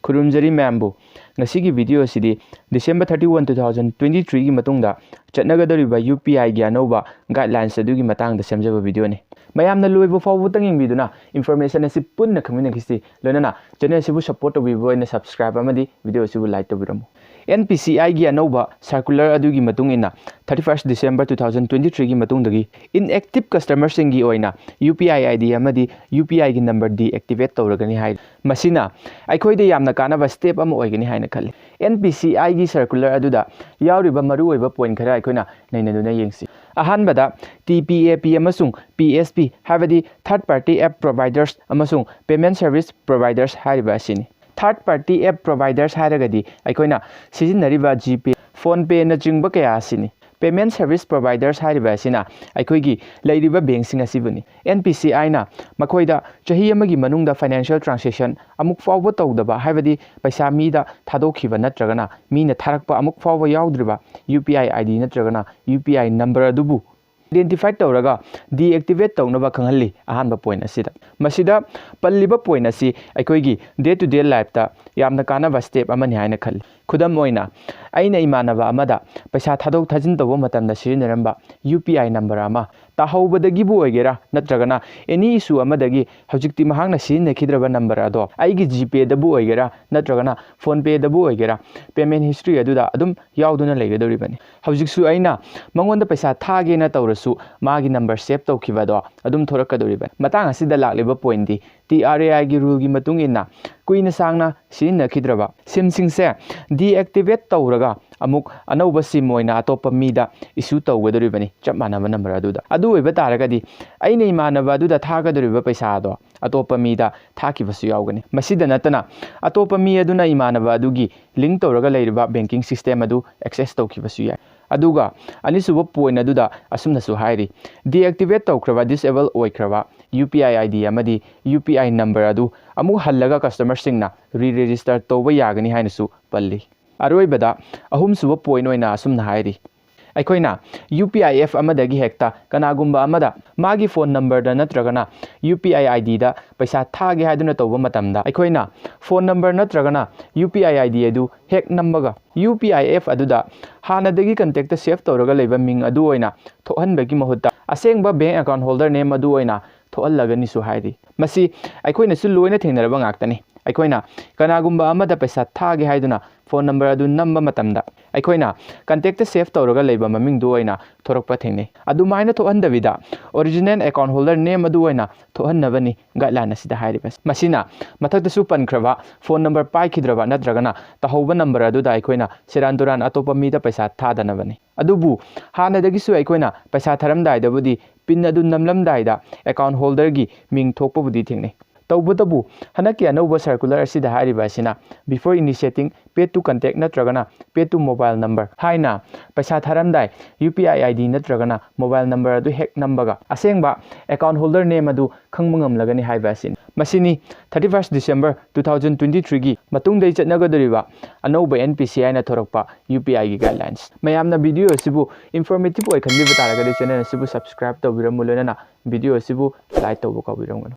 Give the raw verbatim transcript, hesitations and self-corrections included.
ꯈꯨꯔꯨꯝꯖꯔꯤ ꯃꯌꯥꯝꯕꯨ꯫ ꯉꯁꯤꯒꯤ video ꯑꯁꯤꯗꯤ December thirty one, two thousand twenty three ꯒꯤ ꯃꯇꯨꯡꯗ ꯆꯠꯅꯒꯗꯧꯔꯤꯕ UPI ꯒꯤ ꯑꯅꯧꯕ guidelines ꯑꯗꯨꯒꯤ ꯃꯇꯥꯡꯗ ꯁꯦꯝꯖꯕ video ꯅꯤ꯫ ꯃꯌꯥꯝꯅ ꯂꯣꯏꯕ ꯐꯥꯎꯕꯇꯪ ꯌꯦꯡꯕꯤꯗꯨꯅ information ꯑꯁꯤ ꯄꯨꯟꯅ ꯈꯪꯃꯤꯟꯅꯈꯤꯁꯤ꯫ ꯂꯣꯏꯅꯅ channel ꯑꯁꯤꯕꯨ support ꯇꯧꯕꯤꯕ ꯑꯣꯏꯅ subscribe ꯑꯃꯗꯤ video ꯑꯁꯤꯕꯨ like ꯇꯧꯕꯤꯔꯝꯃꯨ꯫ NPCI ꯒꯤ ꯑꯅꯧꯕ circular ꯑꯗꯨꯒꯤ ꯃꯇꯨꯡ ꯏꯟꯅ, thirty first December two thousand twenty three ꯒꯤ ꯃꯇꯨꯡꯗꯒꯤ inactive customer ꯁꯤꯡꯒꯤ ꯑꯣꯏꯅ UPI ID ꯑꯃꯗꯤ UPI ꯒꯤ number deactivate ꯇꯧꯔꯒꯅꯤ ꯍꯥꯏ꯫ ꯃꯁꯤꯅ ꯑꯩꯈꯣꯏꯗ ꯌꯥꯝꯅ ꯀꯥꯟꯅꯕ step ꯑꯃ ꯑꯣꯏꯒꯅꯤ ꯍꯥꯏꯅ ꯈꯜꯂꯤ꯫ NPCI ꯒꯤ circular ꯑꯗꯨꯗ ꯌꯥꯎꯔꯤꯕ ꯃꯔꯨꯑꯣꯏꯕ point ꯈꯔ ꯑꯩꯈꯣꯏꯅ ꯅꯩꯅꯗꯨꯅ ꯌꯦꯡꯁꯤ꯫ ꯑꯍꯥꯟꯕꯗ, TPAP ꯑꯃꯁꯨꯡ PSP, ꯍꯥꯏꯕꯗꯤ third party app providers ꯑꯃꯁꯨꯡ payment service providers ꯍꯥꯏꯔꯤꯕ ꯑꯁꯤꯅꯤ꯫ Third party app providers ꯍꯥꯏꯔꯒꯗꯤ ꯑꯩꯈꯣꯏꯅ ꯁꯤꯖꯤꯟꯅꯔꯤꯕ GPay, PhonePe ꯅꯆꯤꯡꯕ ꯀꯌꯥ ꯑꯁꯤꯅꯤ꯫ Payment service providers ꯍꯥꯏꯔꯤꯕ ꯑꯁꯤꯅ ꯑꯩꯈꯣꯏꯒꯤ ꯂꯩꯔꯤꯕ bank ꯁꯤꯡ ꯑꯁꯤꯕꯨꯅꯤ꯫ NPCI ꯅ ꯃꯈꯣꯏꯗ ꯆꯍꯤ ꯑꯃꯒꯤ ꯃꯅꯨꯡꯗ financial transaction ꯑꯃꯨꯛ ꯐꯥꯎꯕ ꯇꯧꯗꯕ, ꯍꯥꯏꯕꯗꯤ ꯄꯩꯁꯥ ꯃꯤꯗ ꯊꯥꯗꯣꯛꯈꯤꯕ ꯅꯠꯇ꯭ꯔꯒꯅ ꯃꯤꯅ ꯊꯥꯔꯛꯄ ꯑꯃꯨꯛ ꯐꯥꯎꯕ ꯌꯥꯎꯗ꯭ꯔꯤꯕ UPI ID ꯅꯠꯇ꯭ꯔꯒꯅ UPI number ꯑꯗꯨꯕꯨ identify ꯇꯧꯔꯒ deactivate ꯇꯧꯅꯕ ꯈꯪꯍꯜꯂꯤ꯫ ꯑꯍꯥꯟꯕ point ꯑꯁꯤꯗ, ꯃꯁꯤꯗ ꯄꯜꯂꯤꯕ point ꯑꯁꯤ ꯑꯩꯈꯣꯏꯒꯤ day to day life ꯇ ꯌꯥꯝꯅ ꯀꯥꯟꯅꯕ step ꯑꯃꯅꯤ ꯍꯥꯏꯅ ꯈꯜꯂꯤ꯫ ꯈꯨꯗꯝ ꯑꯣꯏꯅ, ꯑꯩꯅ ꯏꯃꯥꯟꯅꯕ ꯑꯃꯗ ꯄꯩꯁꯥ ꯊꯥꯗꯣꯛ ꯊꯥꯖꯤꯟ ꯇꯧꯕ ꯃꯇꯝꯗ ꯁꯤꯖꯤꯟꯅꯔꯝꯕ UPI number ꯑꯃ ꯇꯥꯍꯧꯕꯗꯒꯤꯕꯨ ꯑꯣꯏꯒꯦꯔꯥ ꯅꯠꯇ꯭ꯔꯒꯅ any issue ꯑꯃꯗꯒꯤ ꯍꯧꯖꯤꯛꯇꯤ ꯃꯍꯥꯛꯅ ꯁꯤꯖꯤꯟꯅꯈꯤꯗ꯭ꯔꯕ number ꯑꯗꯣ ꯑꯩꯒꯤ GPay ꯗꯕꯨ ꯑꯣꯏꯒꯦꯔꯥ ꯅꯠꯇ꯭ꯔꯒꯅ PhonePe ꯗꯕꯨ ꯑꯣꯏꯒꯦꯔꯥ, payment history ꯑꯗꯨꯗ ꯑꯗꯨꯝ ꯌꯥꯎꯗꯨꯅ ꯂꯩꯒꯗꯧꯔꯤꯕꯅꯤ꯫ ꯍꯧꯖꯤꯛꯁꯨ ꯑꯩꯅ ꯃꯉꯣꯟꯗ ꯄꯩꯁꯥ ꯊꯥꯒꯦꯅ ꯇꯧꯔꯁꯨ ꯃꯥꯒꯤ number save ꯇꯧꯈꯤꯕ ꯑꯗꯣ ꯑꯗꯨꯝ ꯊꯣꯔꯛꯀꯗꯧꯔꯤꯕꯅꯤ꯫ ꯃꯇꯥꯡ ꯑꯁꯤꯗ ꯂꯥꯛꯂꯤꯕ point ꯗꯤ, TRAI ꯒꯤ rule ꯒꯤ ꯃꯇꯨꯡ ꯏꯟꯅ ꯀꯨꯏꯅ ꯁꯥꯡꯅ ꯁꯤꯖꯤꯟꯅꯈꯤꯗ꯭ꯔꯕ SIM ꯁꯤꯡꯁꯦ deactivate ꯇꯧꯔꯒ ꯑꯃꯨꯛ ꯑꯅꯧꯕ SIM ꯑꯣꯏꯅ ꯑꯇꯣꯞꯄ ꯃꯤꯗ issue ꯇꯧꯒꯗꯧꯔꯤꯕꯅꯤ, ꯆꯞ ꯃꯥꯟꯅꯕ number ꯑꯗꯨꯗ꯫ ꯑꯗꯨ ꯑꯣꯏꯕ ꯇꯥꯔꯒꯗꯤ ꯑꯩꯅ ꯏꯃꯥꯟꯅꯕ ꯑꯗꯨꯗ ꯊꯥꯒꯗꯧꯔꯤꯕ ꯄꯩꯁꯥ ꯑꯗꯣ ꯑꯇꯣꯞꯄ ꯃꯤꯗ ꯊꯥꯈꯤꯕꯁꯨ ꯌꯥꯎꯒꯅꯤ꯫ ꯃꯁꯤꯗ ꯅꯠꯇꯅ ꯑꯇꯣꯞꯄ ꯃꯤ ꯑꯗꯨꯅ ꯏꯃꯥꯟꯅꯕ ꯑꯗꯨꯒꯤ link ꯇꯧꯔꯒ ꯂꯩꯔꯤꯕ banking system ꯑꯗꯨ access ꯇꯧꯈꯤꯕꯁꯨ ꯌꯥꯏ꯫ ꯑꯗꯨꯒ ꯑꯅꯤꯁꯨꯕ point ꯑꯗꯨꯗ ꯑꯁꯨꯝꯅꯁꯨ ꯍꯥꯏꯔꯤ, deactivate ꯇꯧꯈ꯭ꯔꯕ, disable ꯑꯣꯏꯈ꯭ꯔꯕ UPI ID ꯑꯃꯗꯤ UPI number ꯑꯗꯨ ꯑꯃꯨꯛ ꯍꯜꯂꯒ customer ꯁꯤꯡꯅ re-register ꯇꯧꯕ ꯌꯥꯒꯅꯤ ꯍꯥꯏꯅꯁꯨ ꯄꯜꯂꯤ꯫ ꯑꯔꯣꯏꯕꯗ ꯑꯍꯨꯝꯁꯨꯕ point ꯑꯣꯏꯅ ꯑꯁꯨꯝꯅ ꯍꯥꯏꯔꯤ, ꯑꯩꯈꯣꯏꯅ ꯌꯨ ꯄꯤ ꯑꯥꯏ ꯑꯦꯐ ꯑꯃꯗꯒꯤ ꯍꯦꯛꯇ ꯀꯅꯥꯒꯨꯝꯕ ꯑꯃꯗ ꯃꯥꯒꯤ ꯐꯣꯟ ꯅꯝꯕꯔꯗ ꯅꯠꯇ꯭ꯔꯒꯅ ꯌꯨ ꯄꯤ ꯑꯥꯏ ꯑꯥꯏ ꯗꯤꯗ ꯄꯩꯁꯥ ꯊꯥꯒꯦ ꯍꯥꯏꯗꯨꯅ ꯇꯧꯕ ꯃꯇꯝꯗ, ꯑꯩꯈꯣꯏꯅ ꯐꯣꯟ ꯅꯝꯕꯔ ꯅꯠꯇ꯭ꯔꯒꯅ U P I I D ꯑꯗꯨ ꯍꯦꯛ ꯅꯝꯕꯒ, ꯌꯨ ꯄꯤ ꯑꯥꯏ ꯑꯦꯐ ꯑꯗꯨꯗ ꯍꯥꯟꯅꯗꯒꯤ ꯀꯟꯇꯦꯛꯇ ꯁꯦꯚ ꯇꯧꯔꯒ ꯂꯩꯕ ꯃꯤꯡ ꯑꯗꯨ ꯑꯣꯏꯅ ꯊꯣꯛꯍꯟꯕꯒꯤ ꯃꯍꯨꯠꯇ, ꯑꯁꯦꯡꯕ ꯕꯦꯡ ꯑꯦꯀꯥꯎꯟ ꯍꯣꯜꯗꯔ ꯅꯦꯝ ꯑꯗꯨ ꯑꯣꯏꯅ ꯊꯣꯛꯍꯜꯂꯒꯅꯤꯁꯨ ꯍꯥꯏꯔꯤ꯫ ꯃꯁꯤ ꯑꯩꯈꯣꯏꯅꯁꯨ ꯂꯣꯏꯅ ꯊꯦꯡꯅꯔꯕ ꯉꯥꯛꯇꯅꯤ꯫ ꯑꯩꯈꯣꯏꯅ ꯀꯅꯥꯒꯨꯝꯕ ꯑꯃꯗ ꯄꯩꯁꯥ ꯊꯥꯒꯦ ꯍꯥꯏꯗꯨꯅ ꯐꯣꯟ ꯅꯝꯕꯔ ꯑꯗꯨ ꯅꯝꯕ ꯃꯇꯝꯗ, ꯑꯩꯈꯣꯏꯅ ꯀꯟꯇꯦꯛꯇ ꯁꯦꯚ ꯇꯧꯔꯒ ꯂꯩꯕ ꯃꯃꯤꯡꯗꯨ ꯑꯣꯏꯅ ꯊꯣꯔꯛꯄ ꯊꯦꯡꯅꯩ꯫ ꯑꯗꯨꯃꯥꯏꯅ ꯊꯣꯛꯍꯟꯗꯕꯤꯗ, ꯑꯣꯔꯤꯖꯤꯅꯦꯜ ꯑꯦꯀꯥꯎꯟ ꯍꯣꯜꯗꯔ ꯅꯦꯝ ꯑꯗꯨ ꯑꯣꯏꯅ ꯊꯣꯛꯍꯟꯅꯕꯅꯤ ꯒꯥꯏꯗꯂꯥꯏꯟ ꯑꯁꯤꯗ ꯍꯥꯏꯔꯤꯕꯁꯤ꯫ ꯃꯁꯤꯅ ꯃꯊꯛꯇꯁꯨ ꯄꯟꯈ꯭ꯔꯕ ꯐꯣꯟ ꯅꯝꯕꯔ ꯄꯥꯏꯈꯤꯗ꯭ꯔꯕ ꯅꯠꯇ꯭ꯔꯒꯅ ꯇꯧꯍꯧꯕ ꯅꯝꯕꯔ ꯑꯗꯨꯗ ꯑꯩꯈꯣꯏꯅ ꯁꯦꯔꯥꯟ ꯇꯨꯔꯥꯟ ꯑꯇꯣꯞꯄ ꯃꯤꯗ ꯄꯩꯁꯥ ꯊꯥꯗꯅꯕꯅꯤ꯫ ꯑꯗꯨꯕꯨ ꯍꯥꯟꯅꯗꯒꯤꯁꯨ ꯑꯩꯈꯣꯏꯅ ꯄꯩꯁꯥ ꯊꯥꯔꯝꯗꯥꯏꯗꯕꯨꯗꯤ ꯄꯤꯟ ꯑꯗꯨ ꯅꯝꯂꯝꯗꯥꯏꯗ ꯑꯦꯀꯥꯎꯟ ꯍꯣꯜꯗꯔꯒꯤ ꯃꯤꯡ ꯊꯣꯛꯄꯕꯨꯗꯤ ꯊꯦꯡꯅꯩ꯫ ꯇꯧꯕꯇꯕꯨ, ꯍꯟꯗꯛꯀꯤ ꯑꯅꯧꯕ ꯁꯔꯀꯨꯂꯔ ꯑꯁꯤꯗ ꯍꯥꯏꯔꯤꯕ ꯑꯁꯤꯅ before initiating pay to contact ꯅꯠꯇ꯭ꯔꯒꯅ pay to mobile number ꯍꯥꯏꯅ ꯄꯩꯁꯥ ꯊꯥꯔꯝꯗꯥꯏ ꯌꯨ ꯄꯤ ꯑꯥꯏ ꯑꯥꯏ ꯗꯤ ꯅꯠꯇ꯭ꯔꯒꯅ ꯃꯣꯕꯥꯏꯜ ꯅꯝꯕꯔ ꯑꯗꯨ ꯍꯦꯛ ꯅꯝꯕꯒ ꯑꯁꯦꯡꯕ ꯑꯦꯀꯥꯎꯟ ꯍꯣꯜꯗꯔ ꯅꯦꯝ ꯑꯗꯨ ꯈꯪꯕ ꯉꯝꯂꯒꯅꯤ ꯍꯥꯏꯕ ꯑꯁꯤꯅꯤ꯫ ꯃꯁꯤꯅꯤ thirty first December two thousand twenty threeꯒꯤ ꯃꯇꯨꯡꯗꯒꯤ ꯆꯠꯅꯒꯗꯧꯔꯤꯕ ꯑꯅꯧꯕ ꯑꯦꯟ ꯄꯤ ꯁꯤ ꯑꯥꯏꯅ ꯊꯣꯔꯛꯄ ꯌꯨ ꯄꯤ ꯑꯥꯏꯒꯤ ꯒꯥꯏꯗꯂꯥꯏꯟꯁ꯫ ꯃꯌꯥꯝꯅ ꯚꯤꯗꯤꯑꯣ ꯑꯁꯤꯕꯨ ꯏꯟꯐꯣꯔꯃꯦꯇꯤꯚ ꯑꯣꯏꯍꯟꯕꯤꯕ ꯇꯥꯔꯒꯗꯤ ꯆꯦꯅꯦꯜ ꯑꯁꯤꯕꯨ ꯁꯕꯁꯀ꯭ꯔꯥꯏꯕ ꯇꯧꯕꯤꯔꯝꯃꯨ, ꯂꯣꯏꯅꯅ ꯚꯤꯗꯤꯑꯣ ꯑꯁꯤꯕꯨ ꯂꯥꯏꯛ ꯇꯧꯕ ꯀꯥꯎꯕꯤꯔꯝꯒꯅꯨ꯫